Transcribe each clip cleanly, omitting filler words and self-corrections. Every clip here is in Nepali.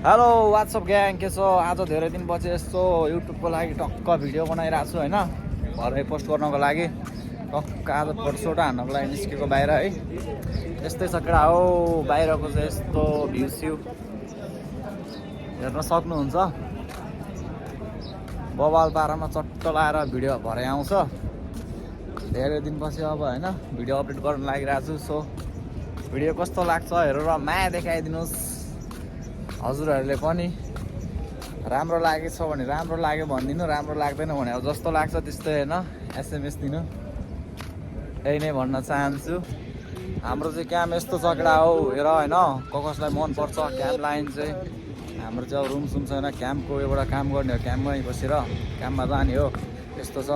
हेलो वाट्सअप ग्याङ के छ आज धेरै दिनपछि यस्तो युट्युबको लागि टक्क भिडियो बनाइरहेको छु होइन भरे पोस्ट गर्नको लागि टक्क आज फोटोसोटो हान्नको लागि निस्केको बाहिर है यस्तै छ केटा हो बाहिरको चाहिँ यस्तो भ्यू स्यू हेर्न सक्नुहुन्छ बबाल पारामा चट्ट लाएर भिडियो भरे आउँछ धेरै दिनपछि अब होइन भिडियो अपलोड गर्न लागिरहेको छु सो भिडियो कस्तो लाग्छ हेरेर माया देखाइदिनुहोस् हजुरहरूले पनि राम्रो लागेछ भने राम्रो लाग्यो भनिदिनु राम्रो लाग्दैन भने अब जस्तो लाग्छ त्यस्तै होइन एसएमएस दिनु यही नै भन्न चाहन्छु हाम्रो चाहिँ क्याम्प यस्तो चक्रा हो हेर होइन कसलाई मनपर्छ क्याम्प लाइन चाहिँ हाम्रो चाहिँ अब रुम सुम छैन क्याम्पको एउटा काम गर्ने हो क्याम्पमै बसेर क्याम्पमा जाने हो यस्तो छ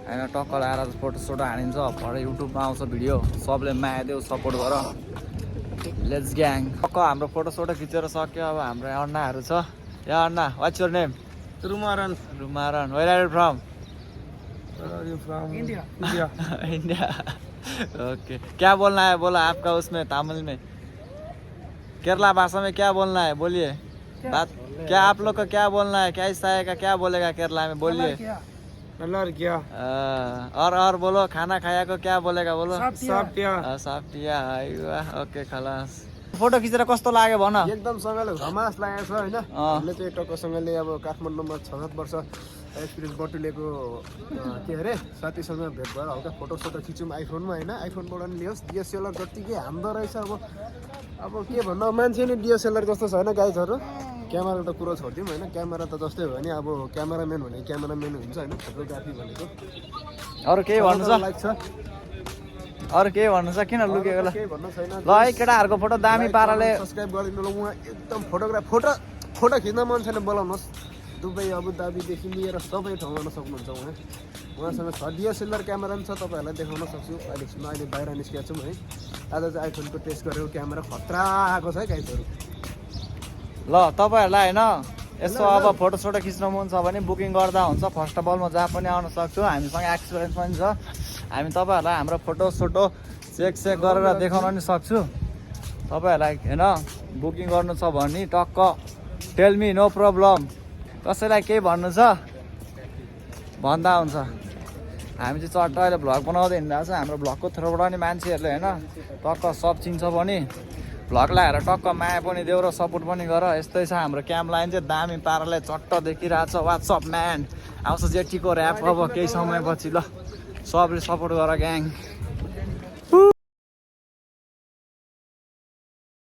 होइन टक्क लगाएर फोटोसोटो हानिन्छ भरे युट्युबमा आउँछ भिडियो सबले माया देऊ सपोर्ट गर लेट्स ग्याङ टक्क हाम्रो फोटोसोटो खिचेर सक्यो अब हाम्रो अन्नाहरू छ या अन्ना what's your name Rumaran. Rumaran where are you from Where are you from? India. India okay क्या बोलना है बोला आपका उसमें तमिल में केरला भाषा में क्या बोलना है बोलिए बात क्या आप लोग का क्या बोलना है क्या हिस्सा है का क्या बोलेगा केरला में बोलिए Color क्या? और बोलो खाना खाया को क्या बोलेगा बोलो Saptia. साफ्टिया ओके खलास फोटो खिचेर कस्तो लाग्यो भन एकदम सँगले रमास लागेको छ होइन हामीले चाहिँ टक्कसँगले अब काठमाडौँमा 6-7 वर्ष एक्सपिरियन्स बटुलेको के अरे साथीसँग भेट भएर हल्का फोटोसोटो खिच्यौँ आइफोनमा होइन आइफोनबाट नि लियोस् डिएसएलआर जत्तिकै हान्दो रहेछ अब के भन्नु मान्छे नि डिएसएलआर जस्तो छैन गाइजहरू क्यामेरा त कुरो छोडिदिउँ होइन क्यामेरा त जस्तै भयो नि अब क्यामेराम्यान भने क्यामेराम्यान हुन्छ होइन फोटोग्राफी भनेको अरू केही भन्नु छ लाग्छ अरू केही भन्नु छ किन लुकेको ल केही भन्नु छैन ल है केटाहरूको फोटो दामी पाराले सब्सक्राइब गरिदिनु ल उहाँ एकदम फोटो खिच्न मन छैन बोलाउनुहोस् दुबई अबुधाबीदेखि लिएर सबै ठाउँ गर्न सक्नुहुन्छ उहाँसँग छ डिएसएलआर क्यामेरा पनि छ तपाईँहरूलाई देखाउन सक्छु अहिलेसम्म अहिले बाहिर निस्केको छौँ है आज चाहिँ आइफोनको टेस्ट गरेको क्यामेरा खतरा आएको छ है गाइजहरू ल तपाईँहरूलाई होइन यसो अब फोटोसोटो खिच्न मन छ भने बुकिङ गर्दा हुन्छ फर्स्ट अफ अल म जहाँ पनि आउन सक्छु हामीसँग एक्सपिरियन्स पनि छ हामी तपाईँहरूलाई हाम्रो फोटोसोटो चेक गरेर देखाउन पनि सक्छु तपाईँहरूलाई होइन बुकिङ गर्नु छ भने टक्क टेल मी नो प्रब्लम कसैलाई केही भन्नु छ भन्दा हुन्छ हामी चाहिँ चट्ट अहिले भ्लग बनाउँदै हिँडिरहेको छ हाम्रो भ्लगको थ्रुबाट नि मान्छेहरूले होइन टक्क सब चिन्छ पनि भ्लग लगाएर टक्क माया पनि देऊ र सपोर्ट पनि गर यस्तै छ हाम्रो क्याम्प लाइन चाहिँ दामी पाराले चट्ट देखिरहेको छ वाट्सअप म्यान आउँछ जेठीको ऱ्याप अब केही समयपछि ल सबले सपोर्ट गर ग्याङ